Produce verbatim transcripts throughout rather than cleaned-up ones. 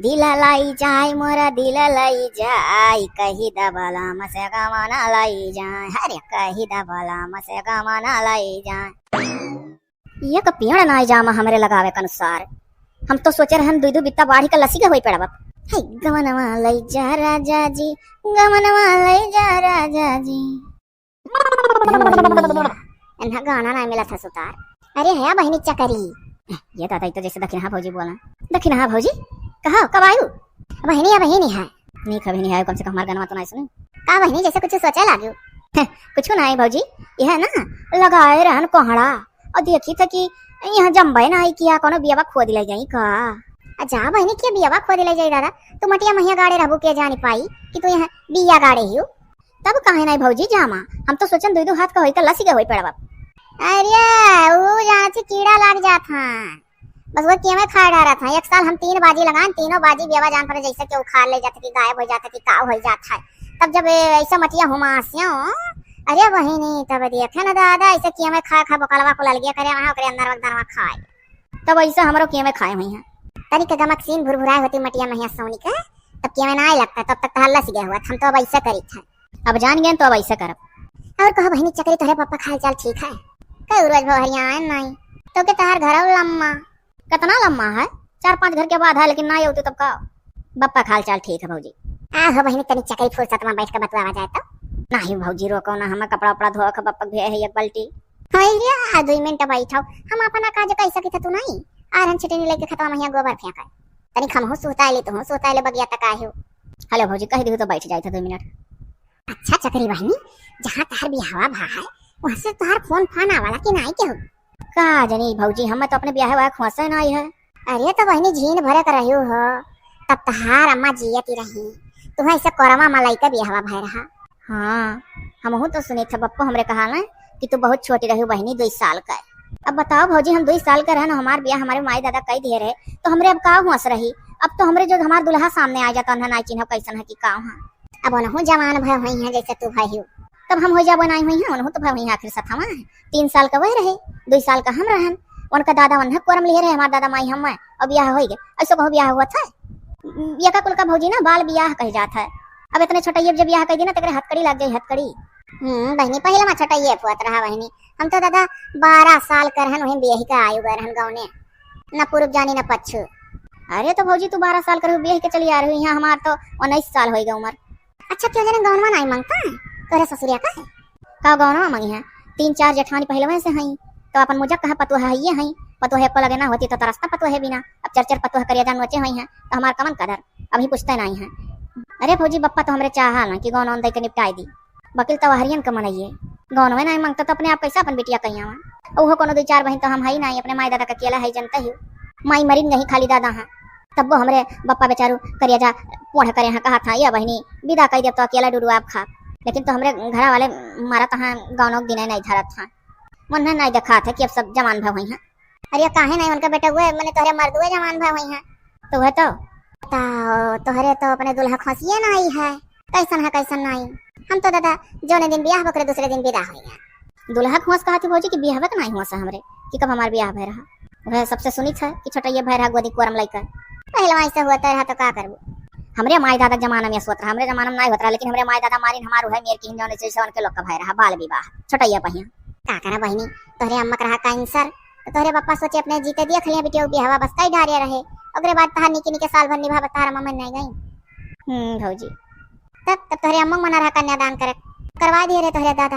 दिल लाई जाए मोरा, दिल लाई जाए, कही द बलम से गमना लाई जाए, अरे कही द बलम से गमना लाई जाए। ये तो पेड़ ना जामा हमरे लगावे के अनुसार। हम तो सोचे रहन दुई दू बित्ता बाढ़ी का लसी के होई पड़ब। हे गमनवा लाई जा राजा जी, गमनवा लाई जा राजा जी। एन्हा गाना ना मिला था सुतार। अरे हया बहिनी चकरी। ये दादा, ई तो जैसे दखिनहा भौजी बोला। दखिनहा भौजी? कहा, कब आयु? बहिनी, अब बहिनी है। नीक है बहिनी है, कम से कम हमार गाना तो नहीं सुनी। का बहिनी, जैसे कुछ सोचे लाग्यो? कुछ ना है भौजी, यह ना लगाए रहन कोहड़ा। और देखी था कि यहाँ जम्बे ना आई किया, कोनो बियावा खोद ले जाई का? आ जा बहिनी, के बियावा खोद ले जाई दादा? तू मटिया महिया गाड़े रहबू, के जानी पाई कि तू यहाँ बिया गाड़े हियो। तब काहे नहीं भौजी जामा? हम तो सोचन दुई दो हाथ का होई त लसी के होई पड़ब। अरे, ऊ जाँची कीड़ा लाग जात हैं। बस वो केवे खाए डारत हैं। एक साल हम तीन बाजी लगान, तीनों बाजी बेवा जान पर जैसे कि उखाड़ ले जाते कि गायब हो जाते कि का हो जात है। तब जब ए-, ऐसा मटिया हुमास्यो, अरे बहिनी, तब देखे न दादा, ऐसे केवे खा खा बकलवा को ललगे करे वहाँ, ओकरे अंदर वगदनवा खाए। तब ऐसा हमरो केवे खाए हुई हैं। तनिक गमक सीन भुरभुराए होती मटिया महिया सोनी के, तब केवे ना आए लगता, तब तक तहल्ला सी गए हुआ, हम तो अब ऐसे करी थे। अब जान गए तो अब ऐसे करब। और कहो बहिनी चकरी, तोहरे पप्पा का हाल चाल ठीक है? कई रोज भव हरिया आए नाई। तो के तहार घर और लम्मा? कितना लम्मा है? चार पांच घर के बाद है, लेकिन ना आऊ तो तब का? बप्पा का हाल चाल ठीक है भौजी। आ हो बहिनी, तनी चकरी फुर्सत में बैठ के बतुआवा जाए तो। नहीं भौजी, रोको ना, हमें कपड़ा उपड़ा धोआ के बप्पा के भेजे है एक बाल्टी। हाँ ये, आ दो मिनट बैठो, हम अपना काज कैसा की था तू नहीं। आ रहन छिटनी लेके खतवा महिया गोबर फेंका। तनी हमहू सुहताए ले, तू सुहताए ले, बगिया तक आए हो। हेलो भौजी, कह दिहु तो बैठ जाए था दो मिनट। अच्छा चकरी बहिनी, जहाँ तहार बियाहवा भा है, वहाँ से तहार फोन फान आवाला कि नाई केहू? का जनी भौजी, हमें तो अपने बियाह वाह खोसे नाई है। अरे तो बहिनी, झीन भरे कर रही हो, तब तहार अम्मा जियती रही, तुम्हें ऐसे कोरमा मा लइका बियाहवा भय रहा। हाँ, हमहू तो सुने थे, बप्पो हमरे कहा ना कि तू बहुत छोटी रही बहिनी, दो साल का। अब बताओ भौजी, हम दो साल का रहन, हमार बियाह हमारे माई दादा कई दिए रहे, तो हमरे अब का हुआस रही? अब तो हमरे जो हमार दुल्हा सामने आ जाता, उन्हें नाई चिन्ह कैसन है कि का है। अब उनहु जवान भय हुई हैं जैसे तू भय हो। तब हम हो जाबो नाई हुई हैं, उनहु तो भय हुई हैं, आखिर सथवा है। तीन साल का वह रहे, दो साल का हम रहन, उनका दादा उन्हें कोरम लिए रहे, हमार दादा माई हम, अब बियाह होई गए, ऐसे कहूँ बियाह हुआ था। एका कुल का भौजी ना बाल बियाह कह जात है। अब इतने छोटइये जब बियाह कह दी ना, तेरे हथकड़ी लग जाई, हथकड़ी। हम्म, बहिनी, पहिले मा छोटइये पुअत रहा बहिनी। हम तो दादा बारह साल कर हन, वहीं बियाह का आयु गए रहन गौने। न पूरब जानी न पच्छु। अरे तो भौजी, तू बारह साल कर हो बियाह के चली आ रही हो, यहाँ हमार तो उन्नीस साल होई गए उम्र। अच्छा, क्यों जने गौनवा नाई मांगता है? तोरे ससुरिया का है? का गौनवा मांगी है? तीन चार जेठानी पहलवे से हई, तो अपन मुझे कहा पतुआ है, ये हई। पतुआ है को लगे ना होती तो तरसता पतुआ है बिना। अब चर चर पतुआ करिया जान नोचे हुई हैं, तो हमार कमन कदर? अभी पूछते नाई हैं। अरे भौजी, बप्पा तो हमरे चाहा ना कि गौन वौन दे के निपटाई दी। वकील तो हरियन के मनइये। गौनवे नाई मांगता तो अपने आप कैसे अपन बिटिया कहीं आवा? और वो कोनो दो चार बहन तो हम हई नाई, अपने माई दादा का अकेला है, जनते ही। माई मरिन गई, खाली दादा हैं। तब वो हमरे बप्पा बेचारू करिया जा पोढ़ करे हैं, कहा था, "ये बहिनी, विदा कई देब तो अकेला डुडुआब खाब।" लेकिन तो हमरे घरा वाले मरत हैं, गौनों के दिने नहीं धरत हैं। मन नहीं देखात है कि अब सब जवान भय हुई हैं। अरे काहे नहीं, उनका बेटा हुए, मने तोहरे मर्दुए जवान भय हुई हैं। तो वह तो। तो तोहरे तो अपने दुल्हा खोसिए नाई है, कैसन है कैसन नाई। हम तो दादा जौने दिन बियाह बकरे दूसरे दिन विदा हुई हैं। दुल्हा खोस कहा थी भौजी कि बियाह के नाई हुआ से हमरे, कि कब हमार बियाह भय रहा। वह सबसे सुनित है कि छोटइये भय रहा गोदी कोरम लइका। पहलवा ऐसे हुआ तो रहा तो का करबू? हमरे माई दादा जमाना में सोत रहा, हमरे जमाना में नाई होत रहा, लेकिन हमरे माई दादा मारिन हमार उहे मेर की जौने जैसे उनके लोग का भय रहा, बाल विवाह, छोटइया पहिया। का करा बहिनी, तोहरे अम्मा के रहा कैंसर, तो तोहरे पप्पा सोचे अपने जीते दिया खलिया बिटिया बियाहवा बस कई ढारिया रहे, ओकरे बाद तहार निके निके साल भर निभावा, तहार अम्मा मर नहीं गई। हम्म भौजी। तब, तब तोहरे अम्मा मना रहा कन्यादान करे, करवा दिए रहे तोहरे दादा।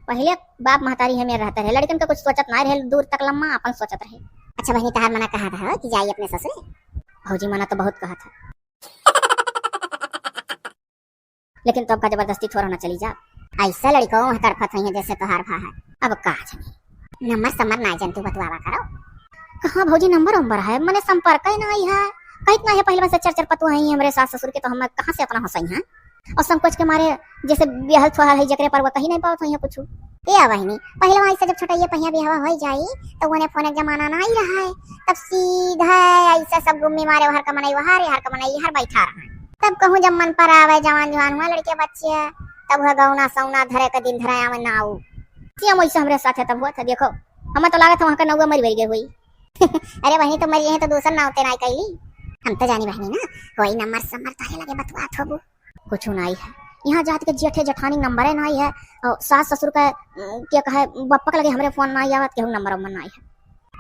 पहले बाप महतारी हमें रहता रहे, लड़कन का कुछ सोचत ना रहे, दूर तक लम्मा अपन सोचत रहे। अच्छा बहिनी, तहार मना कहा था कि जाई अपने ससुर? भौजी मना तो बहुत कहा था। लेकिन तो अब का जबरदस्ती थोड़ा ना चली जा। ऐसा लड़का वहाँ तड़फत हुई है जैसे तोहार भा है। अब का जानी। नंबर समर ना जन तू बतवावा करो। कहाँ भौजी नंबर उम्बर है, मने संपर्क ही ना आई है। कहित ना है पहले से चर चर पतुआ है हमरे सास ससुर के, तो हम कहाँ से अपना हंसाई हैं? और संकोच के मारे जैसे बियाहल छोहल है जकरे पर वो कहीं नहीं पावत हुई है कुछ। ए आ बहिनी, पहले वहाँ से जब छोटइया पहिया बियाह हो जाई, तो उन्हें फोन के जमाना ना ही रहा है। तब सीधा ऐसा सब गुम्मी मारे, हर का मनई वहार, हर का मनई हर बैठा रहा। तब कहूँ जब मन पर आवे, जवान जवान हुआ लड़के बच्चे, तब वह गौना सौना धरे का दिन धरे आवे ना आऊ। सेम वैसे हमरे साथ है तब हुआ था, देखो, हमें तो लागत है वहाँ का नौवा मरी मरी गई हुई। अरे बहिनी, तो मरी है तो दूसर नाव ते नाई कैली। हम तो जानी बहिनी ना, कोई नंबर सम्बर तोहरे लगे बतवात होबू। कुछ नाई है, यहाँ जात के जेठे जेठानी नंबरे नाई है, और सास ससुर के, उम, क्या कहे, बप्पा के लगे हमरे फोन नाई आवत, केहू नंबर उम्बर नाई है।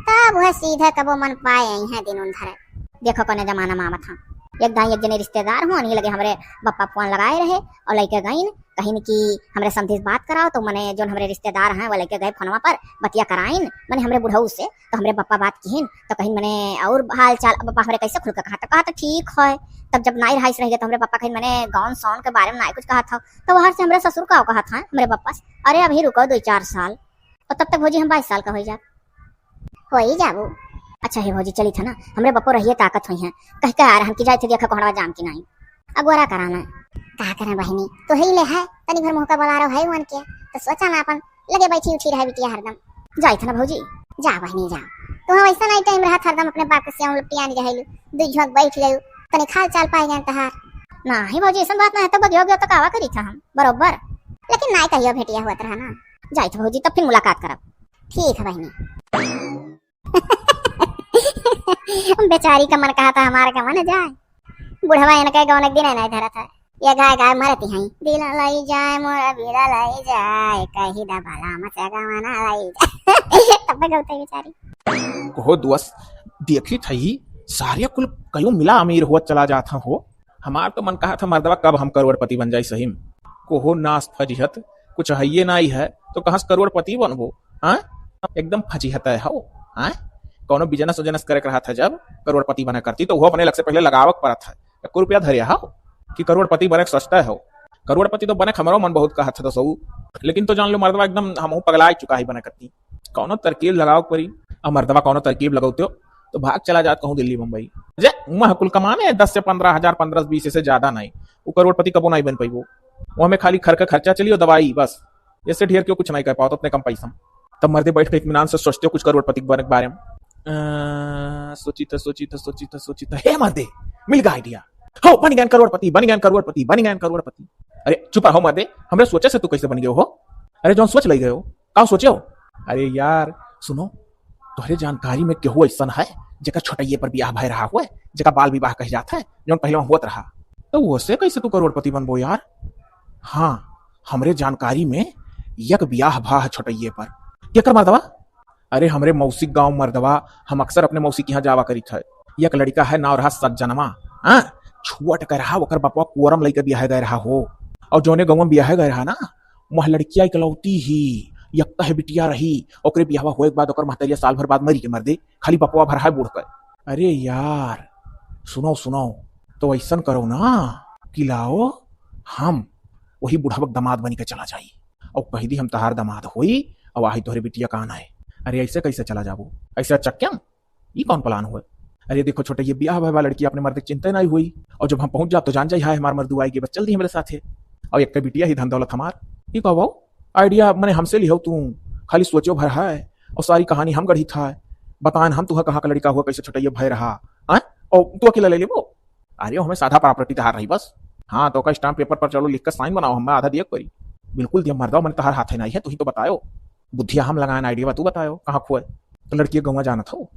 तब वह सीधे कबो मन पाए आई है दिन उन धरे। देखो कौने जमाना में आवत हम। एक दाई एक जने रिश्तेदार हुआ, उन्हीं लगे हमरे बप्पा फोन लगाए रहे और लइके गइन, कहिन कि हमरे समधी से बात कराओ, तो मने जोन हमरे रिश्तेदार हैं, वो लइके गए फोनवा पर बतिया कराइन, मने हमरे बुढ़ऊ से, तो हमरे बप्पा बात किहिन, तो कहिन मने और हाल चाल, अब बप्पा हमरे कैसे खुल के कहा, तो कहा तो ठीक है। तब जब नाई रहाइस रह गए, तो हमरे बप्पा कहिन मने गाउन साउन के बारे में नाई कुछ कहा था, तो बाहर से हमरे ससुर का कहा था हमरे बप्पा से, "अरे अभी रुको दो चार साल।" और तब तक भौजी हम बाईस साल का हो जात। होई जाबू। अच्छा हे भौजी, चली था ना, हमरे बप्पो रहिए ताकत हुई हैं, कह के आ रहन कि जाए थे देखा कोहड़वा जाम की नाई। अगोरा कराना। का करें बहिनी, तो ही ले है, तनी भर मुँह का बोलारो है वन के, तो सोचा ना अपन लगे बैठी उठी रहे बिटिया हरदम। जाई था ना भौजी। जा बहिनी जा, तू वैसा नाई टाइम रहत हरदम अपने बाप के सियाम लपटियानी रहेलू, दू झोंक बैठ लेलू, तनी खाल चाल पाए जान तहार। ना ही भौजी, ऐसा बात ना है, तो बगियो गयो तो कावा करी था हम, बरोबर। लेकिन नाई कहियो भेटिया हुआ रहा ना। जाई था भौजी, तब फिर मुलाकात करब। ठीक है बहिनी। बेचारी का मन कहा था हमार का मन जाए। बुढ़वा इनके गौन एक दिन नहीं धरत है। ये गाय गाय मरती हैं। दिला लाई जाए मोरा बीरा लाई जाए, कही दा भला मत गवाना लाई जाए। तब गौते बेचारी। कहो दोस्त, देखी थई सारे कुल कयो मिला अमीर हुआ चला जात हो। हमार तो मन कहा था मर्दवा कब हम करोड़पति बन जाई सही में। कोहो नास फजिहत, कुछ हइये नाई है, तो कहाँ से करोड़पति बनबो? हाँ, एकदम फजिहत है हो। हाँ, कौनो बिजनेस उजनेस करे के रहा था जब करोड़पति बने करती, तो वो अपने लग से पहले लगावक पड़त है। एको रुपया धरे हो कि करोड़पति बने के सोचता हो। करोड़पति तो बने के हमरो मन बहुत कहत है तो सऊ, लेकिन तो जान लो मर्दवा एकदम हमहू पगला चुका है बने करती। कौनो तरकीब लगावक पड़ी। अब मर्दवा कौनो तरकीब लगौते हो तो भाग चला जात कहूँ दिल्ली बम्बई। जे उमा कुल कमाने दस से पन्द्रह हजार, पन्द्रह बीस से ज्यादा नहीं, वो करोड़पति कबो नहीं बन पाइबो। वो हमें खाली घर का खर्चा चलियो दवाई बस, इससे ढेर क्यों कुछ नहीं कर पाओ तो अपने कम पैसा में। तब मर्दे बैठ के इत्मीनान से सोचते हो कुछ करोड़पति के बारे में। अ, सोची था, सोची था, सोची था, सोची था, हे मर्दे, मिल गया आइडिया। हो, बन गए करोड़पति, बन गए करोड़पति, बन गए करोड़पति। अरे चुप रहो मर्दे, हमरे सोचे से तू कैसे बन गयो हो? अरे जौन सोच ले गयो, का सोचे हो? अरे यार सुनो, तोहरे जानकारी में केहू ऐसन है जेकर छोटइये पर बियाह भय रहा हुए, जेका बाल विवाह कह जात है, जौन पहले होत रहा? तो वैसे कैसे तू करोड़पति बनबो यार? हाँ, हमरे जानकारी में एक बियाह भा है छोटइये पर। केकर मर्दवा? अरे हमरे मौसी गाँव मर्दवा, हम अक्सर अपने मौसी के यहाँ जावा करित है। एक लड़का है, नाव रहा सज्जनवा। हाँ, छुअट के रहा, ओकर बपवा कोरम लइके बियाह गए रहा हो। और जौने गाँव में बियाह गए रहा ना, वह लड़किया इकलौती ही, यक्का है बिटिया रही। ओकरे बियाहवा होए के बाद ओकर महतरिया साल भर बाद मरी के मर दे, खाली बपवा भर है बूढ़ के। अरे यार, सुनो, सुनो, तो ऐसन करो ना कि लाओ, हम वही बुढ़वक दामाद बनी के चला जाई और कह दी, "हम तहार दामाद होई, अब आही तोहरे बिटिया कान आए।" अरे ऐसे कैसे चला जाबो? ऐसे चक्कम? ई कौन प्लान हुए? अरे देखो छोटे, ये बियाह भय वाला लड़की अपने मर्द के चिंता नहीं हुई, और जब हम पहुंच जाब तो जान जाई, "हाय हमार मर्दू आई गए, बस चल दी हमरे साथे।" और एक बिटिया ही धन दौलत हमार। ई कहो आइडिया मने हमसे लिहो तू, खाली सोचो भर है और सारी कहानी हम गढ़ी था। बताएन हम तुहा कहाँ का लड़का हुआ, कैसे छोटइया भय रहा, हाँ? और तू अकेला ले लेबो? अरे हमें साधा प्रॉपर्टी तहार रही बस। हाँ तो का स्टाम्प पेपर पर चलो लिख कर साइन बनाओ, हमें आधा दिया करी। बिल्कुल दिया मर्दा, मने तहार हाथे नहीं है, तू ही तो बतायो। बुद्धिया हम लगाएन, आइडिया तू बतायो कहाँ खोए। तो लड़की गौवा जानत हो,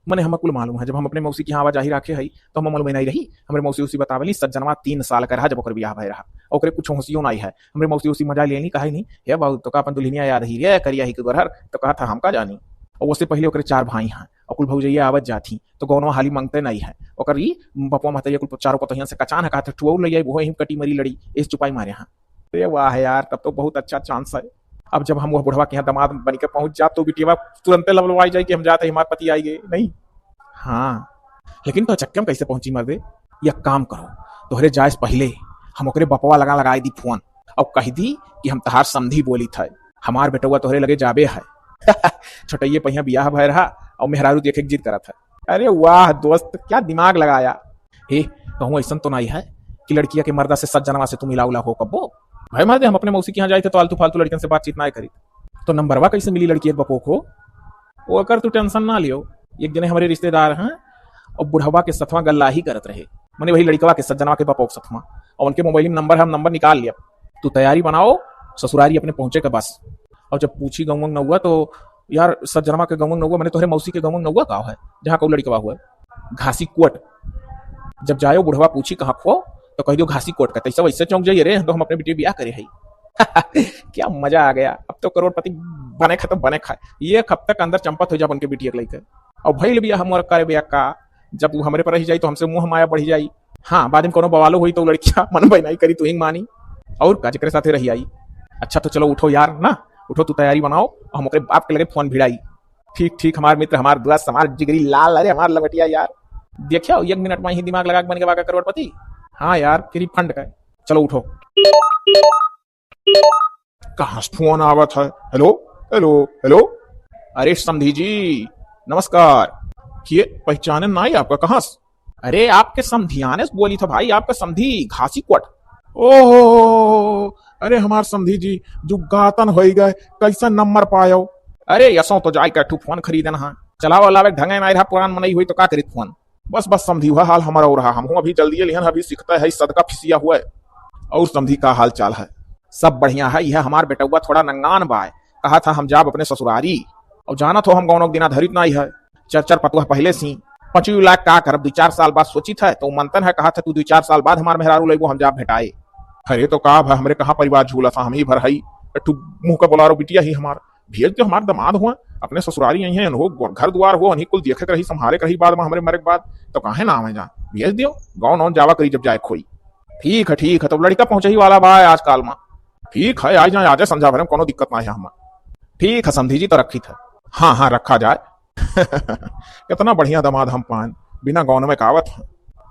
मने हमें कुल मालूम है। जब हम अपने मौसी की यहाँ आवाजाही राखे हई तो हमें मालूम ही नहीं रही। हमरे मौसी उसी बतावली, सज्जनवा तीन साल का रहा जब ओकर बियाह भय रहा, ओकरे कुछ होशियो नहीं है। हमरे मौसी उसी मजा लेनी, कहे नहीं, "हे बाबू, तो का अपन दुल्हनिया याद ही रे, करिया ही के गोरहर?" तो कहा था, "हम का जानी।" और उससे पहले ओकरे चार भाई हैं और कुल भौजैया आवत जात ही, तो गौनवा हाली मांगते नहीं है। ओकर ई बपवा महतैया कुल चारों पतोहियन से कचान है, कहा था, "ठुआ ले आई, वो ही कटी मरी लड़ी, इस चुपाई मारे हैं।" अरे वाह यार, तब तो बहुत अच्छा चांस है। अब जब हम वह बुढ़वा के यहाँ दामाद बन के पहुंच जाब तो बिटिया तुरंते लबलवाई जाए कि हम जाते, हमारे पति आई गए नहीं। हाँ, लेकिन तो चक्के में कैसे पहुंची मर्दे? या काम करो, तोहरे जाए से पहले हम ओकरे बपवा लगा लगाए दी फोन और कह दी कि हम तहार समधी बोली थे, हमार बेटवा तोहरे लगे जाबे है। छोटइये पहिया बियाह भय रहा और मेहरारू देखे के जिद करत है। अरे वाह दोस्त, क्या दिमाग लगाया। हे, कहूँ ऐसन तो नहीं है कि लड़किया के मर्दा से सज्जनवा से तू मिला उला हो कब्बो? भाई मर्दे, हम अपने मौसी के यहाँ जाए थे तो आलतू फालतू लड़कियन से बातचीत ना करी। तो नंबरवा कैसे मिली लड़की एक बपोक हो? ओकर तू टेंशन ना लियो। एक जने हमारे रिश्तेदार हैं और बुढ़वा के सथवा गल्ला ही करत रहे, मने वही लड़कवा के सज्जनवा के बपोक सथवा, और उनके मोबाइल में नंबर है, हम नंबर निकाल लिया। तू तैयारी बनाओ, ससुरारी अपने पहुँचे के बस। और जब पूछी गौंग नौआ तो, "यार सज्जनवा के गौंग नौआ, मने तोहरे मौसी के गौंग नौआ का है जहाँ कौ लड़कवा हुआ?" "घासी कोट।" जब जायो बुढ़वा पूछी कहाँ खो, तो कह दियो घासी कोट का, तैसे वैसे चौंक जाइए रे, तो हम अपने बिटिया बियाह करे हई। क्या मजा आ गया, अब तो करोड़पति बने खा तो बने खा, एक हफ्ता के अंदर चंपत हो जा उनके बिटिया के लेकर। और भइल बियाह मोर करे बियाह का, जब वो हमरे पर रह जाई तो हमसे मोह माया बढ़ जाई। हाँ, बाद में कोनो बवालो होई तो लड़किया मन बहनाई करी, तू ही मानी। और का, जेकरे साथे रही आई। अच्छा तो चलो उठो यार ना, उठो, तू तैयारी बनाओ, हम ओकरे बाप के लगे फोन भिड़ाई। ठीक ठीक, हमार मित्र, हमार दोस्त, हमार जिगरी लाल, अरे हमार लंगटिया यार। देखियो, एक मिनट में ही दिमाग लगा के बन के बाका करोड़पति। हाँ यार, फ्री फंड का। चलो उठो। कहाँ से फोन आवत है? Hello, hello, hello. अरे समधी जी, नमस्कार। किए, पहचाने ना ही आपका, कहाँ से? अरे आपके समधियाने से बोली था भाई, आपका समधी घासी कोट। ओहो, अरे हमार समधी जी, जुगातन होई गए, कैसन नंबर पायो? अरे यसो तो जाए के ठू फोन खरीदन हा, चलाओ लावे ढंगे ना रहा, पुरान मनई हुई तो का करी फोन। बस बस समधी, वह हाल हमारा हो रहा, हमहू अभी जल्दी लिहन, अभी सीखता है सदका फिसिया हुआ है। और समधी का हाल चाल है? सब बढ़िया है, यह हमार बेटउआ थोड़ा नंगान बाय, कहा था हम जाब अपने ससुरारी। और जानत हो हम गौनों के दिना धरित नाई है, चर चर पतुआ पहले सी। पचीस लाख का करब, दो चार साल बाद सोचित है, तो मनतन है कहा था तू दो चार साल बाद हमार मेहरारू लेबो, हम जाब भेटाए। अरे तो का भा, हमरे कहाँ परिवार झूला था, हम ही भर हई, एक ठू मुँह का बोलारो बिटिया ही हमार। भेज दियो, हमार दमाद हुआ, अपने ससुरारी आई हैं, उनको घर दुआर हो, उन्हीं कुल देखे के रही, संभाले के रही बाद में, हमरे मरे के बाद, तो काहे ना आवे जा, भेज दियो, गाँव नौन जावा करी जब जाए खोई। ठीक है, ठीक है, तब लड़का पहुँचे ही वाला बा आजकल में। ठीक है, आ जाए, आ जाए, संझा भरे में कोनो दिक्कत ना है हमार। ठीक है समधी जी, तो रखी था। हाँ, हाँ, रखा जाए। कितना बढ़िया दमाद हम पान, बिना गौन में कावत हैं।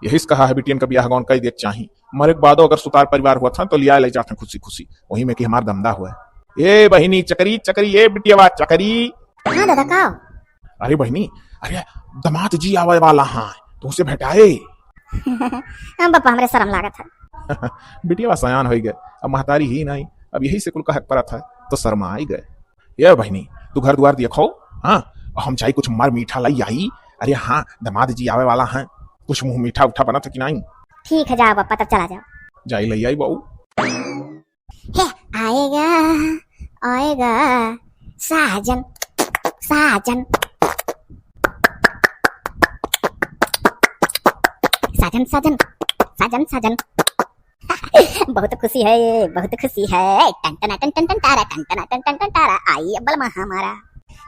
यही से कहा है बिटियन का बियाह गौन कई देख चाही, मरे के बादो अगर सुतार परिवार हुआ था तो लिया ले जाते हैं खुशी खुशी, वही में कि हमार दमदा हुआ है। ए बहिनी चकरी, चकरी, ए बिटियावा चकरी। हाँ दादा, का? अरे बहिनी, अरे दमाद जी आवे वाला हाँ, तुमसे भेटाए। हम बापा, हमरे शर्म लागत है। बिटियावा सयान होई गए, अब महतारी ही नहीं, अब यही से कुल कहक परत है, तो शर्मा आई गए। ए बहिनी, तू घर दुआर देखो, हाँ, हम जाई कुछ मर मीठा लाई आई। अरे हाँ, दमाद जी आवे वाला हैं, कुछ मुँह मीठा उठा बनत है कि नहीं? ठीक है, जाओ बापा, तब चला जाओ। जाई लाई आई बाऊ। हे, आएगा, आएगा, साजन, साजन, साजन, साजन, साजन, साजन। बहुत खुशी है, बहुत खुशी है। टन टन टन टन टन तारा, टन टन टन टन टन तारा, आई अब बलमा हमारा।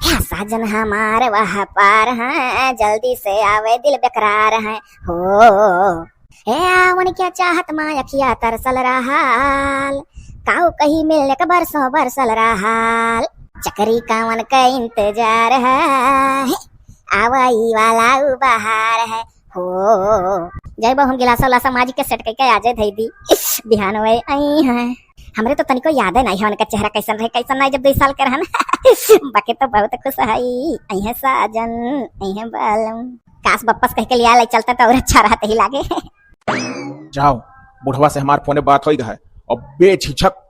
हे साजन हमार वह पार है, जल्दी से आवे दिल बेकरार है। हो, हे आवन क्या चाहत मा अखिया तरसल रहल, काऊ कही मिलने के बरसों बरसल रहल। चकरी कावन का इंतजार है, आवई वाला उ बहार है। हो, जय बा, हम गिलासा उलासा माजी के सेट करके आजे धई दी। बिहान वे आई हैं। हमरे तो तनिको यादे नहीं है उनका चेहरा कैसन रहे, कैसन नहीं, जब दो साल के रहन। बाकी तो बहुत खुश है, आई हैं साजन, आई हैं बालम। काश बप्पस कह के लिया ले चलता तो और अच्छा रहते ही लागे। जाओ, बुढ़वा से हमार फोने बात होई गए और बेझिझक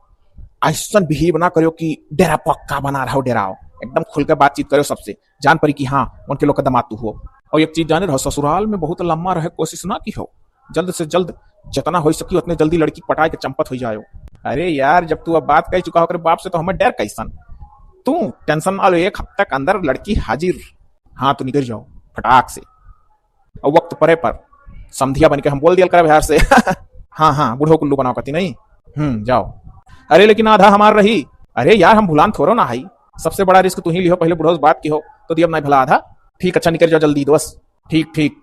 ऐसन बिहेव ना करियो कि डेरा पक्का बना रहो, डेराओ, एकदम खुल के बातचीत करियो सबसे। जान पड़ी कि हाँ, उनके लोग का दमाद तू हो। और एक चीज जाने रहो, ससुराल में बहुत लम्मा रहे कोशिश ना की हो, जल्द से जल्द जितना हो सकी उतने जल्दी लड़की पटाए के चंपत हो जायो। अरे यार, जब तू अब बात कह चुका हो ओकरे बाप से तो हमें डर कैसन? तू टेंशन ना लो, एक हफ्ता के अंदर लड़की हाजिर। हाँ, तो निकल जाओ फटाक से। और वक्त परे पर समधिया बन के हम बोल दिया कर बिहार से। हाँ, हाँ, बूढ़ो कुल्लू बनाओ कती नहीं। हम्म, जाओ। अरे लेकिन आधा हमार रही। अरे यार, हम भुलान थोड़ो ना हई। सबसे बड़ा रिस्क तू ही लिहो, पहले बुढ़ो से बात की हो तो दियब नहीं भला आधा। ठीक, अच्छा, निकल जाओ जल्दी दोस्त। ठीक, ठीक।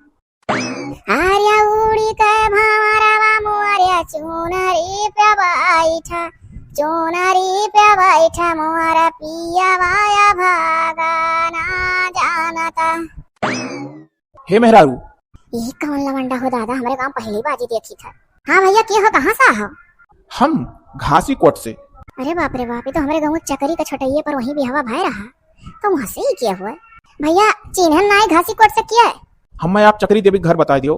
आर्या उड़ी के भंवरवा मोरे चुनरी पे बैठा, चुनरी पे बैठा मोर पियवा भागा ना जानता। हे मेहरारू। ई कौन लवंडा हो दादा, हमरे गांव पहली बाजी देखी था। हाँ भैया, के हो, कहाँ से हो? हम घासी कोट से। अरे बाप रे बाप, ये तो हमरे गांव चकरी का छोटइये पर वहीं बियाहवा भय रहा, तो वहाँ से ही किया हुआ है। भैया, चिन्हन नाई घासी कोट से किया है? हमें आप चकरी देवी घर बता दियो।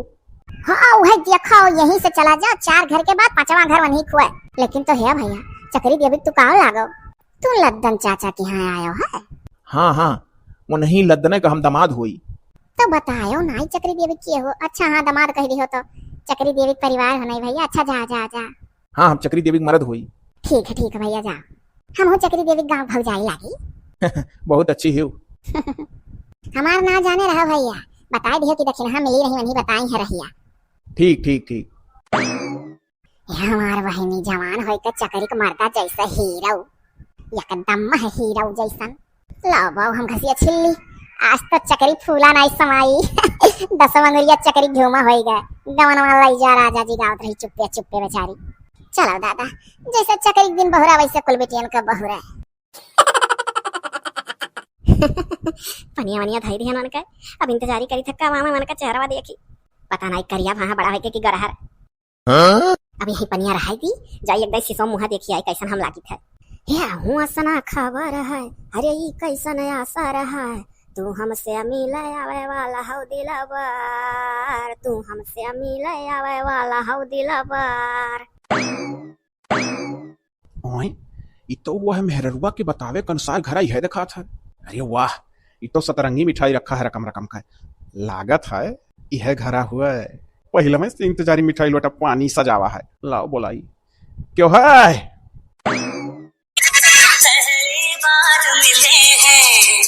हाँ, वही देखो, यहीं से चला जाओ, चार घर के बाद पांचवा घर वहीं खुआ है। लेकिन तो है भैया, चकरी देवी तू का लागो? तू लद्दन चाचा के यहाँ आयो है? हाँ, हाँ, वो नहीं लद्दने का हम दामाद होई। तो बतायो नाई चकरी देवी के हो। अच्छा, हाँ, दामाद कह दियो तो। चकरी देवी के परिवार हो नहीं भैया। अच्छा, जा, जा, जा। हाँ, हम चकरी देवी के मरद होई। ठीक है, ठीक है भैया, जा। हम हो चकरी देवी के गाँव भौजाई लागी। बहुत अच्छी हो। हमार ना जाने रहो भैया, बताए दियो कि दक्षिणा मिली रही, वहीं बताई है रहिया। ठीक, ठीक, ठीक। ए हमार बहिनी, जवान होइके चकरी के मर्दा जैसे हीरो, एकदम है हीरो जैसन। लाओ बाऊ, हम घसिया छिल्ली, आज तो चकरी फूला नाई समाई। दसों अंगुरिया चकरी घूमा होइगा। गवनवा लई जा राजा जी, गावत रही चुप्पे चुप्पे बेचारी। चलो दादा, जैसे चकरी के दिन बहुरा वैसे कुल बेटियन का बहुरा। पनिया वनिया धई दिहन उनका, अब इंतजारी करी थक्का मामा मन का चेहरवा देखी। पता नाई करिया वहाँ बड़ा होइके कि गरहर। हाँ? अब यही पनिया रहाई दी, जाई एक दाई शीशो मुँहा देखी आई कैसन हम लागित है। हे आहू असना खबर है, अरे ई कैसन आसर है, तू हमसे मिले आवे वाला हौ दिलबर, तू हमसे मिले आवे वाला हौ दिलबर। ओए, ई तो वह मेहररुआ के बतावे के अनुसार घरा इहे देखात है। अरे वाह, ई तो सतरंगी मिठाई रखा है रकम रकम का। लागत है इहे घरा हुए। पहिले में से इंतजारी मिठाई लोटा पानी सजावा है। लाओ बोलाई। क्यों है? पहली बार मिले हैं,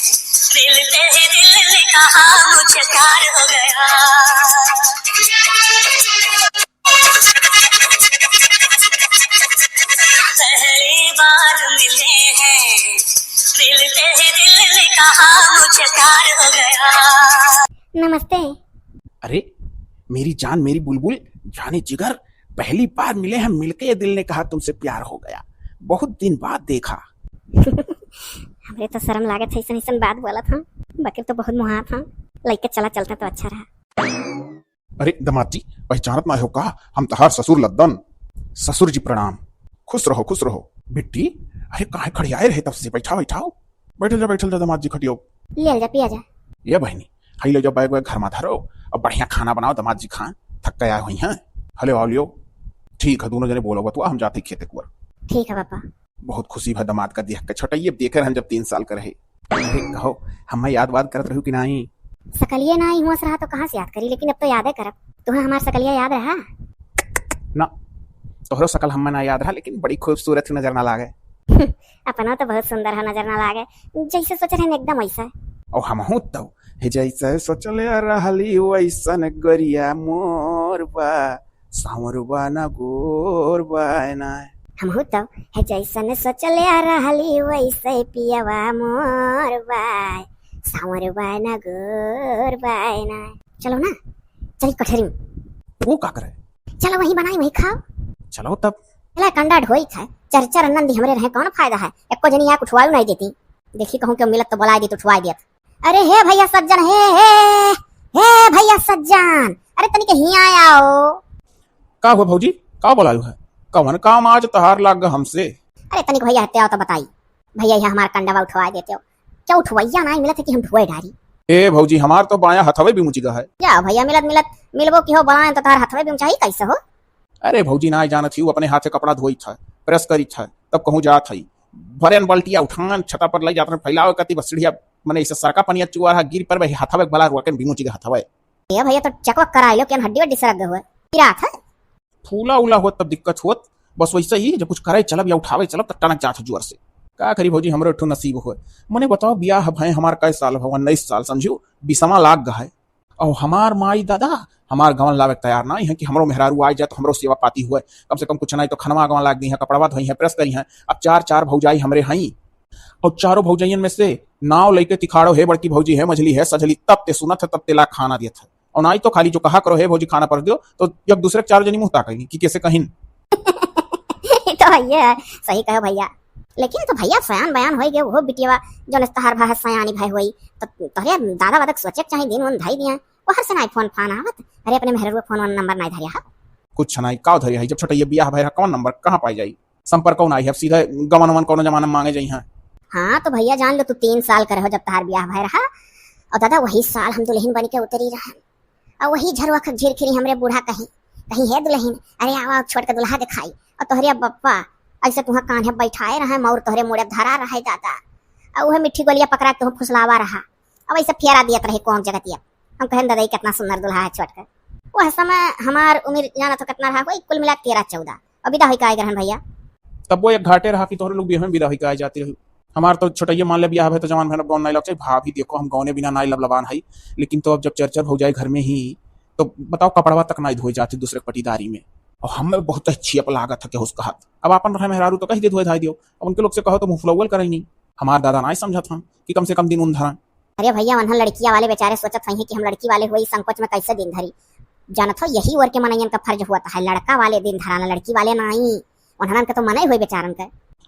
मिलते ही दिल ने कहा मुझे प्यार हो गया। पहली बार मिले हैं, मिलते ही दिल ने कहा मुझे प्यार हो गया। नमस्ते। अरे, मेरी जान, मेरी बुलबुल, जाने जिगर, पहली बार मिले हैं, मिलके ये दिल ने कहा तुमसे प्यार हो गया, बहुत दिन बाद देखा। हमरे तो शर्म लागत है, ऐसन ऐसन बात बोलत हम, बाकी तो बहुत मुहात हम, लइके चला चलता तो अच्छा रहा। अरे दमाद जी, पहचानत ना हो का? हम तहार ससुर लद्दन। ससुर जी प्रणाम। खुश रहो, खुश रहो। बिट्टी, अरे काहे खड़ियाए रहे तब से? बैठाओ, बैठाओ। बैठल जा, बैठल जा दमाद जी खटियो। ले जा, पिया जा। ये बहिनी, हई ले जाओ बैग वैग घर मा धरो, अब बढ़िया खाना बनाओ, दमाद जी खाएं, थक के आए हुई हैं। हले आओ लियो। ठीक है, दोनों जने बोलो बतुआ, हम जाते खेते कुआर। ठीक है पापा। बहुत खुशी भा दमाद का देख के। छोटइये देखे रहन जब तीन साल का रहे। अरे कहो, हमें याद वाद करत रहू कि नाई? सकलिये नाई हुआ रहा तो कहाँ से याद करी, लेकिन अब तो यादे करब। तुम्हें हमार सकलिया याद रहा? ना, तोहरो सकल हमें ना याद रहा, लेकिन बड़ी खूबसूरत नजर ना लागे। अपना तो बहुत सुंदर है, नजर ना लागे। जैसे सोच रहे एकदम वैसा। और हमहू तो हे जैसे सोचले रहली वैसन गोरिया मोर बा, साँवर बा ना गोर बा ना। हमहू तो हे जैसन सोचले रहली वैसे पियवा मोर बा, साँवर बा ना गोर बा ना। चलो ना, चली कठरी में। वो का करे? चलो वहीं बनाई, वहीं खाओ। चलो तब। चला कंडा ढोई खाए, चार चार नंदी हमरे रहे, कौन फायदा है? एको जनी आके उठवाई नहीं देती। देखी कहूँ क्यों मिलत तो बोलाई देत, उठवाई देत। अरे हे भैया सज्जन, हे, हे, हे भैया सज्जन, अरे तनिक हियाँ आओ। का हुआ भौजी, का बोलायु है? कवन काम आज तहार लाग गा हमसे? अरे तनिक भैया हत्या आओ तो बताई, भैया यह हमार कंडवा उठवाए देते हो, क्या उठवैया नाई मिलत है कि हम ढोए डारी? ए भौजी, हमार तो बायां हथवे बिमुचि गा है। क्या भैया मिलत मिलत मिलबो की हो, बोलाएं तो तहार हथवे बिमुचाही कैसे हो? अरे भौजी, नाई जानत ही, वो अपने हाथे कपड़ा धोई था, प्रेस करी था, तब कहूँ जात है, भरेन बल्टिया उठान छता पर लई जात रहे, फैलावे कती बस सीढ़िया, मने इसे सरका पनिया चुआ रहा, गिर पर वही हथवे भला रुआ के बिमुचि गा हथवे। ए भैया, तो चेकवा कराई लो, केन हड्डी वड्डी सरक गए हुए? पिरात है? फूला उला होत तब दिक्कत होत, बस वैसे ही जब कुछ करे चलब या उठावे चलब त टनक जात हो जोर से। का करी भौजी, हमरो ठो नसीब होए। मने बताओ, बियाह भए हमार कै साल भवा? उन्नीस साल, समझियो, बीसवा लाग गा है। और हमार माई दादा हमार गवन लावे के तैयार नाई है कि हमरो मेहरारू आए जाए तो हमरो सेवा पाती हुए, कम से कम कुछ नाई तो खनवा गवन लाग दी है, कपड़वा धोई है, प्रेस करी है। अब चार चार भौजाई हमरे हई, और चारों भौजाइयन में से नाव लइके तिखाड़ो, हे बड़की भौजी, हे मझली, हे सझली, तब ते सुनत है, तब ते ला खाना दियत है। और नाई तो खाली जो कहा करो, "हे भौजी, खाना परोस दियो," तो एक दूसरे के चारों जनी मुँह ताकैली कि कैसे कहिन। ये तो है, ये है, सही कहो भैया। लेकिन तो भैया सयान बयान होई गए, वो बिटिया जो नस्तहार भा सयानी भाई होई, तो तोहरे दादा वादा के सोचे के चाही, दिन उन धाई दिया। वो हर से नाई फोन फान आवत, अरे अपने मेहररुआ फोन वन नंबर नाई धरिया हा। कुछ नाई, का धरिया है, जब छोटैया बियाह भय रहा, कौन नंबर कहाँ पाई जाई? संपर्क कौन आई है, अब सीधे गवन वन कौनो जमाना में मांगे जाई हैं। हाँ, तो भैया जान लो, तू तीन साल का रहो जब तहार ब्याह भय रहा, और दादा वही साल हम दुल्हन बन के उतरी रहन, और वही झरवा खक झिरखिरी हमरे बूढ़ा कहीं, कहीं, "हे दुल्हन, अरे आवा छोट के दुल्हा दिखाई," और तोहरे बप्पा ऐसे तुहाँ कान्हे बैठाए रहे, मौर तोहरे मुड़े धरा रहे दादा, और वह मिट्ठी गोलिया पकड़ा के तुहाँ फुसलावा रहा, अब ऐसे फेरा दियत रहे कौन जगतिया। हम कहन दादा, "ई कितना सुंदर दुल्हा है छोट के।" वह समय हमार उम्र जाना तो कितना रहा, कोई कुल मिला के तेरह चौदह। अब विदा होई के आए रहन भैया। तब वो एक घाटे रहा कि तोहरे लोग बियाह में विदा होई के आए जाती रही। हमार तो छोटैया मान ले बियाह है तो जवान भैन अब गौन नाई लब चाहिए। भाभी देखो हम गौने बिना नाई लबलबान हई, लेकिन तो अब जब चर चर भौजाई घर में ही तो बताओ, कपड़वा तक नाई धोए जात ही दूसरे के पटीदारी में। और हमें बहुत ही छियप लागत है केहू से कहत। अब आपन रहे मेहरारू तो कहि दे धोए धाए दियो, अब उनके लोग से कहो तो मुंह फुलौवल करइ नहीं। हमार दादा नाई समझत हन कि कम से कम दिन उन धरन। अरे भइया, उन्हन लड़किया वाले बेचारे सोचत होइहैं कि हम लड़की वाले हुए, इस संकोच में कैसे दिन धरी। जानत हो, यही ओर के मनइयन का फर्ज होत है, लड़का वाले दिन धराना, लड़की वाले नाई। उन्हनन के तो मनई होई बेचारन के।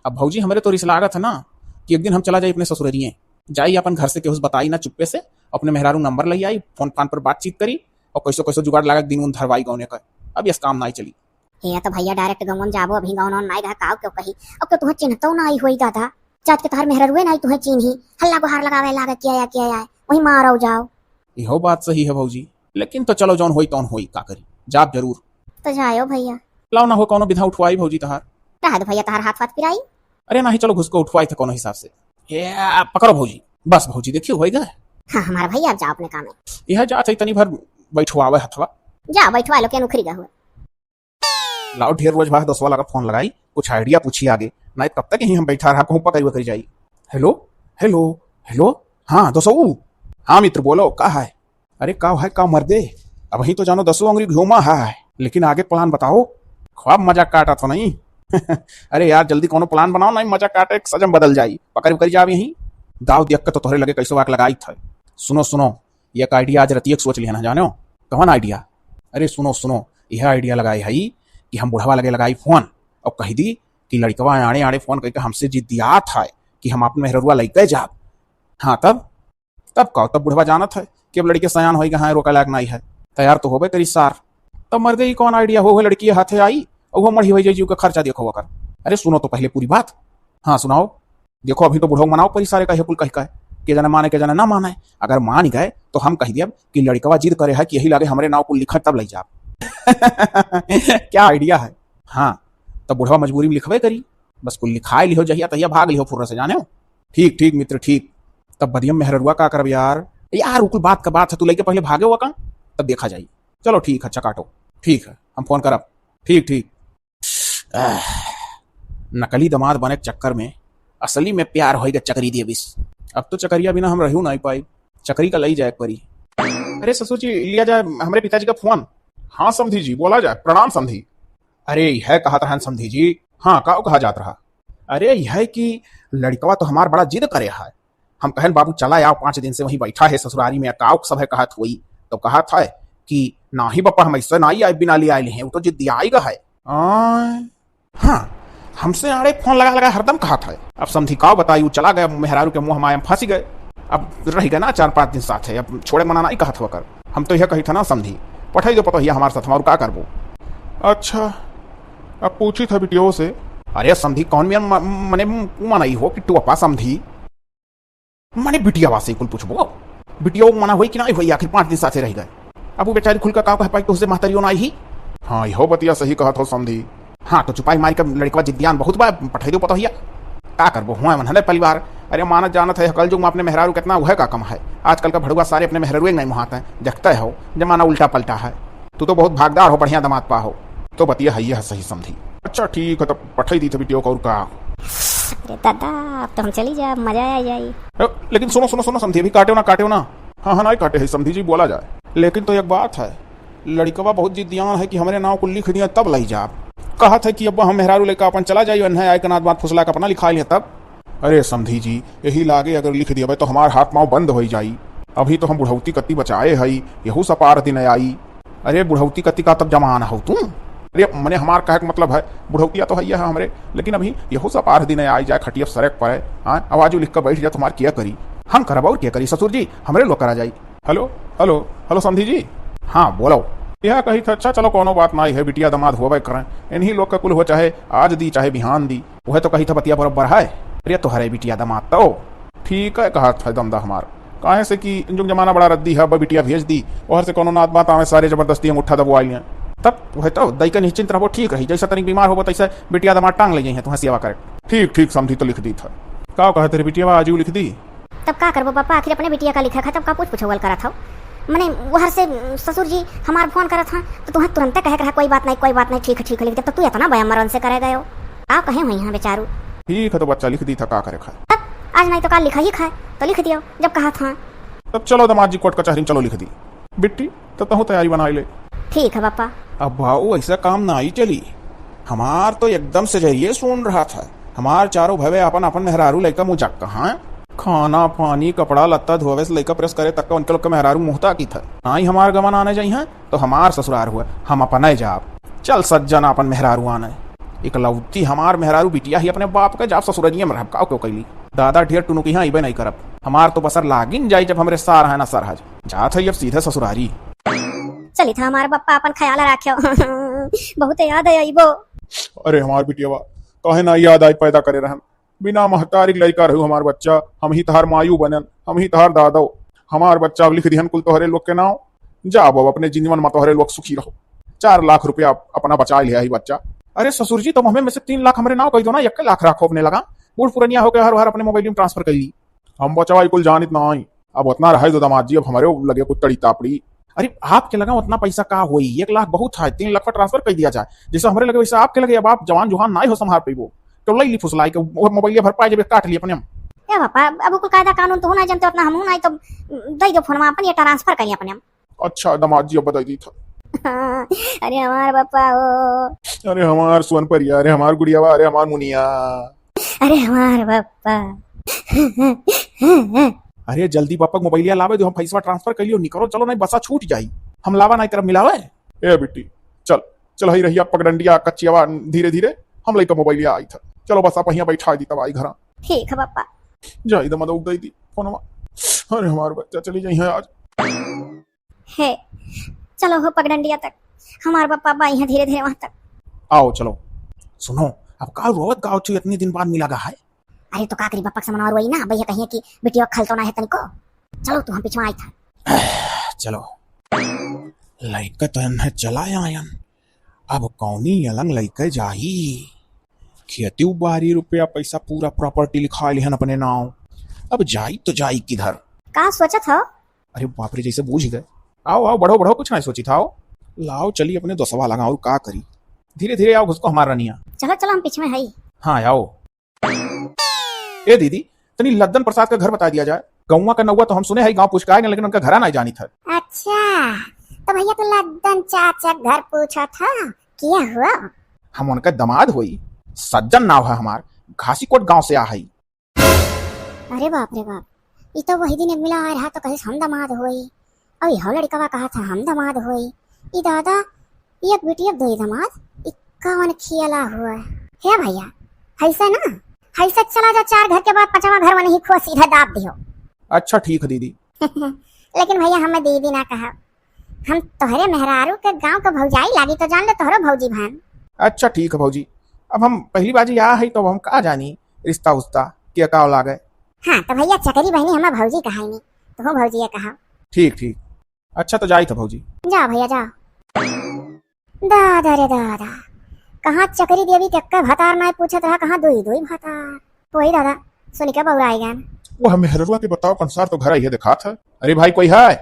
अब भौजी, हमरे तो रिस लागत है ना कि एक दिन हम चला जाई अपने ससुररिये, जाई अपन घर से केहू से बताई ना, चुप्पे से अपने मेहरारू नंबर लई आई, फोन फान पर बातचीत करी और कैसो कैसो जुगाड़ लागा के दिन उन धरवाई गौने का। अब यस काम नाई चली। हे, तो भइया direct गौवन जाबो, अभी गौन नाई रहा, काव केहू कही? अब तो तुहें चिन्हतो नाई होई दादा, जात के तोहार मेहररुए नाई तुहें चिन्ही, हल्ला गुहार लगावे लागे, "के आया, के आया?" वही मारो जाओ। इहो बात सही है भौजी, लेकिन तो चलो, जौन होई तौन होई, का करी, जाब जरूर। तो जायो भइया। लाओ ना हो, कौनो विधा उठवाई भौजी तहार। रहा दो भइया, तहार हाथ वाथ पिराई। अरे नाही, चलो घुसको उठवाई थे कौनो हिसाब से। ए, आ, पकड़ो भौजी, बस भौजी, देखियो होई गए। हाँ, हमारा भइया, अब जाओ अपने काम में। यह जात है तनी भर बैठवावे हथवा। जा बैठवा लो, के नुखरी गए हुए। लाओ, ढेर रोज बाद दोस्तवा लगा फोन लगाई, कुछ idea पूछी आगे, नाहीं कब तक यहीं हम बैठा रहा, कहूँ पकड़ वकड़ जाई। हेलो, हेलो, हेलो, हाँ दोस्तऊ, हाँ मित्र बोलो, का है? अरे का है का मर्दे, अबहीं तो जानो दसों अंगुरी घूमा है, लेकिन आगे plan बताओ, ख्वाब मजाक काटा तो नहीं? अरे यार जल्दी कौनो plan बनाओ, नाहीं मजाक काटे के सजम बदल जाई, पकड़ वकड़ जाब यहीं। दाव दियक के तो तोहरे लगे कैसो आग लगाई था। सुनो सुनो, एक idea आज रतिया के सोच लिया ना जानो। कवन idea? अरे सुनो सुनो, यह idea लगाई है कि हम बुढ़वा लगे लगाई फोन और कह दी कि लड़कवा आड़े आड़े फोन करके हमसे जिद्दियात है कि हम आपन मेहररुआ लइके जाब। हाँ तब, तब का, तब बुढ़वा जानत है कि अब लड़के सयान होई गए हैं, रोका लायक नहीं है, तैयार तो होबे करी सार। तब मर्दे ई कौन idea हो, हो लड़की हाथे आई और वो मढ़ी होई जाई, जीव का खर्चा देखो ओकर। अरे सुनो तो पहले पूरी बात। हाँ सुनाओ। देखो, अभी तो बुढ़ऊ मनाओ परी सारे का, हे कुल कह का, के जाने माने, के जाने ना माने। अगर मान गए, तो हम कह दियब कि लड़कवा जिद करे है कि यही लागे हमरे नाव कुल लिखा, तब लई जाब। क्या idea है? हाँ, तब बुढ़वा मजबूरी में लिखबे करी। बस कुल लिखाए लिहो जहिया, तहिया भाग लिहो फुर्र से, जाने हो? ठीक, ठीक मित्र, ठीक। तब बदियम मेहररुआ का करब यार? यार, उ कुल बात का बात है, तू लइके पहले भागे हुआ का, तब देखा जाई। चलो ठीक है, अच्छा काटो। ठीक है, हम फोन करब। ठीक, ठीक। आह, नकली दामाद बने के चक्कर में असली में प्यार होई गए चकरी देविस। अब तो चकरिया बिना हम रहू नाई पाई, चकरी का लई जाए के परी। अरे ससुर जी, लिया जाए हमरे पिताजी का फोन। हाँ समधी जी, बोला जाए। प्रणाम समधी। अरे यह कहत रहन समधी जी। हाँ, का कहा जात रहा? अरे यह कि लड़कवा तो हमार बड़ा जिद करे है, हम कहन, "बाबू, चला आओ, पाँच दिन से वहीं बैठा है ससुरारी में, काउक सब है कहत हुई।" तो कहत है कि, "नाही बप्पा, हम ऐसे नाही आए, बिना ले आए हैं, वो तो जिद्दी आएगा है।" आय। हाँ, हमसे आड़े फोन लगा लगा हरदम कहत है। अब समधी काव बताई, वो चला गया, मेहरारू के मुँह माया में फंसी गए। अब रह गए ना चार पाँच दिन साथ है, अब छोड़े मना नहीं कहत हुआ कर। हम तो यह कही था ना समधी, पठाई दो पतोहिया हमारे साथ, और का करबो? अच्छा, अब पूछी था बिटियों से। अरे समधी, कौन मियाँ म-, मने मुँह मनाई हो कि टुअपा समधी? माने बिटियावा से कुल पूछबो? बिटिया मना होई कि नाई होई? आखिर पाँच दिन साथे रह गए। अब वो बेचारी खुल का का कह पाई, तोहसे महतरियो नाई ही। हाँ, इहो बतिया सही कहत हो समधी। हाँ, तो चुपाई मारी के लड़कवा जिद्दियान बहुत बा, पठाई दो पतोहिया। का करबो, हुआ मनहले परिवार। अरे मानत जानत है, कल युग में अपने मेहरारू कितना उहे का कम है। आजकल का भड़ुआ सारे अपने मेहरारू नहीं मुहात हैं। देखते हो, जमाना उल्टा पलटा है। तू तो बहुत भागदार हो, बढ़िया दामाद पा हो। तो बतिया है, यह सही समधी। अच्छा ठीक है, तब पठाई दी थे बिटियों का, और का। अरे दादा, अब तो हम चली जाए, मजा आ जाई। अ, लेकिन सुनो, सुनो, सुनो समधी, अभी काट्यो ना, काट्यो ना। हाँ, हाँ, नाई काटे है समधी जी, बोला जाए। लेकिन तो एक बात है, लड़कवा बहुत जिद्दियान है कि हमरे नाव को लिख दिया तब लई जाब। कहत है कि अब हम मेहरारू लेकर अपन चला जाई, उन्हें आए के नात बात फुसला के अपना लिखा लिया तब। अरे समधी जी, यही लागे अगर लिख दियबे तो हमार हाथ पाँव बंद होई जाई। अभी तो हम बुढ़ौती कत्ती बचाए हई, यहू सपार दिन आई। अरे बुढ़ौती कत्ती का तब जमान हो तू? अरे मने हमार कहे के मतलब है, बुढ़ौतिया तो है हमरे, लेकिन अभी यहू सपार दिन आई जाए, खटिया सरक पड़े, हाँ, आवाजू लिख कर बैठ जाए, तुम्हार किया करी? हम करब और क्या करी ससुर जी, हमरे लोग करा जाई। हेलो, हेलो, हेलो समधी जी। हाँ, बोलो। यह कही था, अच्छा चलो कोनो बात ना है, बिटिया दामाद होबे करें, इन्हीं लोग का कुल हो, चाहे आज दी चाहे बिहान दी। वह तो कही था बतिया बरोबर है। अरे तोहरे बिटिया दामाद तो ठीक है, कहा था दमदा हमार, काहे से कि जुग जमाना बड़ा रद्दी है, अब बिटिया भेज दी, ओहर से कोनो नात बात आवे, सारे जबरदस्ती अंगूठा दबवाई लें। तब वह तो दई के निश्चिंत रहबो, ठीक रही, जैसा तनिक बीमार होबो तैसे बिटिया दामाद टांग ले जाइए तुम्हें सेवा करे। ठीक, ठीक समधी, तो लिख दी था। का कहत रे बिटिया, आजू लिख दी? तब का करबो पापा, आखिर अपने बिटिया का लिखा है, तब का पूछ पूछौल करत हो? मने ओहर से ससुर जी हमार फोन करत हाँ, तो तुम्हें तुरंते कहे के रहा, "कोई बात नहीं, कोई बात नहीं, ठीक है, ठीक है," लिख दे। तो तू इतना बयान मरन से करे गयो, का कहे हुई हाँ बेचारू? ठीक है, तो बच्चा लिख दी था, का करे खाए। तब आज नहीं तो काल लिखा ही खाए, तो लिख दियो, जब कहा था। तब चलो दामाद जी, कोर्ट कचहरी में चलो, लिख दी। बिट्टी, तो तहूँ तैयारी बनाई ले। ठीक है पापा। अब बाऊ, ऐसा काम नाहीं चली। हमार तो एकदम से जरिए सुन रहा था। हमार चारों भवे अपन अपन मेहरारू लइका मुँह जक कहाँ। खाना पानी, कपड़ा लत्ता धोवे से लइका प्रेस करे तक का उनके लोग के मेहरारू मुँह ताकी था। नाहीं हमार गमन आने जाई हैं तो हमार ससुरार हुआ, हम अपने जाब। चल सज्जन, अपन मेहरारू आने। इकलौती हमार मेहरारू बिटिया ही अपने बाप के, जाब ससुररिये में रहब, काव क्यों कैली। दादा ढेर टुनुकी यहाँ अइबे नहीं करब। हमार तो बसर लागिन जाई जब हमरे सार है ना सरहज। जात है अब सीधे ससुरारी। चलित है हमार बप्पा, अपन ख्याल राख्यो। बहुत याद है अइबो। अरे हमार बिटियावा, काहे ना याद आई पैदा करे रहन। बिना महतारी के लइका रहू हमार बच्चा, हम ही तहार मायू बनन, हम ही तहार दादो। हमार बच्चा अब लिख दिहन कुल तोहरे लोग के नाव। जा अब अपने जीवन में तोहरे लोग सुखी रहो। चार लाख रुपया अपना बचाए ले आई बच्चा। अरे ससुर जी, तुम हमें में से तीन लाख हमरे नाव कह दो ना, एक लाख रखो अपने लगा। बूढ़ पुरनिया होके हर हर अपने मोबाइल में ट्रांसफर कर ली। हम बचवा ई कुल जानित ना आई। अब उतना रहे दो दामाद जी, अब हमरे लगे कुछ तड़ी तापड़ी। अरे आपके लगा उतना पैसा का होई, एक लाख बहुत है, तीन लाख पर ट्रांसफर कर दिया जाए। जैसे हमरे लगे वैसे आपके लगे, अब आप जवान जुहान नाई हो संभाल पइबो, तो लई ली फुसलाई के वो मोबाइलिया भर पाए जब काट ली अपने हम। ए पापा, अब कुल कायदा कानून तो ना जानते उतना, हम ना तो दे दो फोन में अपन, ये ट्रांसफर करी अपने हम। अच्छा दामाद जी, अब बताई दी था। अरे हमार पापा हो। अरे हमार सुअन परिया, अरे हमार गुड़ियावा, अरे हमार मुनिया। अरे हमार बप्पा। अरे जल्दी बप्पा के मोबाइलिया लावे दो, हम पैसा ट्रांसफर कर लियो, निकलो चलो, नहीं बसा छूट जाई। हम लावा नहीं तरफ मिलावे। ए बिट्टी, चल, चल हई रहिया पगडंडिया कच्चियावा धीरे धीरे, हम लइका मोबाइलिया आई था। चलो बसा पहिया बैठा दी तब आई घरा। ठीक है बप्पा। जा इधर मत उगई दी फोनवा। अरे हमार बच्चा चली जाई है आज। हे, चलो हो पगडंडिया तक, हमार बप्पा बा यहाँ धीरे धीरे वहाँ तक। आओ चलो। सुनो, अब का रोवत गाओ छू, इतने दिन बाद मिला गा है। अरे तो का करी, बप्पा के समनवा रोई ना, भैया कहिए कि बिटिया खल तो ना है तनिको। चलो तू हम पिछवा आई था। चलो। लइका तो इन्हें चला आयन, अब कौनी अलंग लइके जाई? खेती बारी रुपया पैसा पूरा प्रॉपर्टी लिखा लिहन अपने नाव, अब जाई तो जाई किधर? का सोचत हो? अरे बाप रे, जैसे बूझ गए। आओ, आओ, बढ़ो, बढ़ो, कुछ ना सोची था, आओ। लाओ, चली अपने दोसवा लगा, और का करी? धीरे धीरे आओ, घुसको हमार रनिया। चलो, चलो, हम पीछे में हई। हाँ, आओ। ए दीदी, तनी लद्दन प्रसाद का घर बता दिया जाए। गौवा का नौवा तो हम सुने है, गाँव पूछ के आए, लेकिन उनका घरा नहीं जानी था। अच्छा, तो भैया तू लद्दन चाचा घर पूछा था, किया हुआ? हम उनका दामाद होई, सज्जन नाव है हमार, घासीकोट गांव से आ हई। अरे बाप रे बाप, ई तो वही दिन मिला आ रहा तो कहिस हम दामाद होई, और यह लड़कवा कहा था हम दामाद होई। ई दादा, एक बिटिया दो दामाद, ई कवन खियला हुआ? हे भैया, हैसे ना, हैसे चला जा, चार घर के बाद पांचवा घर वही खो सीधा दाब दियो। अच्छा ठीक है दीदी। लेकिन भैया हमें दीदी ना कहा, हम तोहरे मेहरारू के गांव के भौजाई लागी तो जान ले तोहरो भौजी भान। अच्छा ठीक है भौजी, अब हम पहली बाजी आ है तो हम का जानी रिश्ता उस्ता के का लागे। हाँ तो भैया चकरी बहनी हमें भौजी कहाई नहीं, तो हो भौजी ये कहा। ठीक ठीक, अच्छा तो जाई तो भौजी। जा भैया जा। दादा रे दादा, कहाँ चकरी देवी के अक्का भतार नाय पूछत रहा, कहाँ दुई दुई भतार। वही दादा, सुन के बौराई गन। वो हम मेहररुआ के बताओ कंसार तो घर आई है दिखात है। अरे भाई कोई है?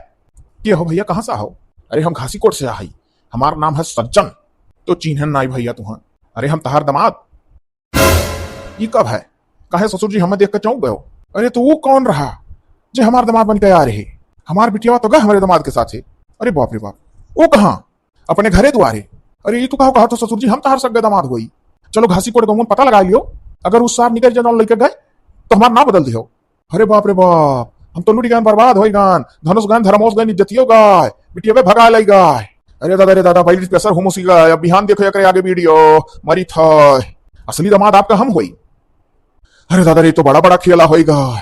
के हो भैया, कहाँ से हो? अरे हम घासीकोट से आई, हमार नाम है सज्जन। तो चीन्हन नाई भैया तुहन। अरे हम तहार दामाद। ई कब है? काहे ससुर जी हमें देख के चौंक गयो? अरे तो वो कौन रहा जे हमार दामाद बन के आ रहे? हमार बिटिया तो गए हमारे दामाद के साथ है। अरे बाप रे बाप, वो कहाँ? अपने घरे दुआरे। अरे ई तू कहो कहा तो ससुर जी हम तहार सगे दामाद होई। चलो घासीकोट गौवन पता लगा लियो, अगर उस सार निकल जाए लेके गए तो हमार नाम बदल दियो। अरे बाप रे बाप, हम तो लुट गए, बर्बाद हो गए, धनुष गए, धर्मोस गए, इज्जतियो गए, बिटिया बे भगा ले गए। अरे दादा रे दादा, भाई प्रेशर हो मुसी गए, अब बिहान देखो एकरे आगे वीडियो मरी था। असली दामाद आपका हम होई। अरे दादा रे, तो बड़ा बड़ा खेला होई गए।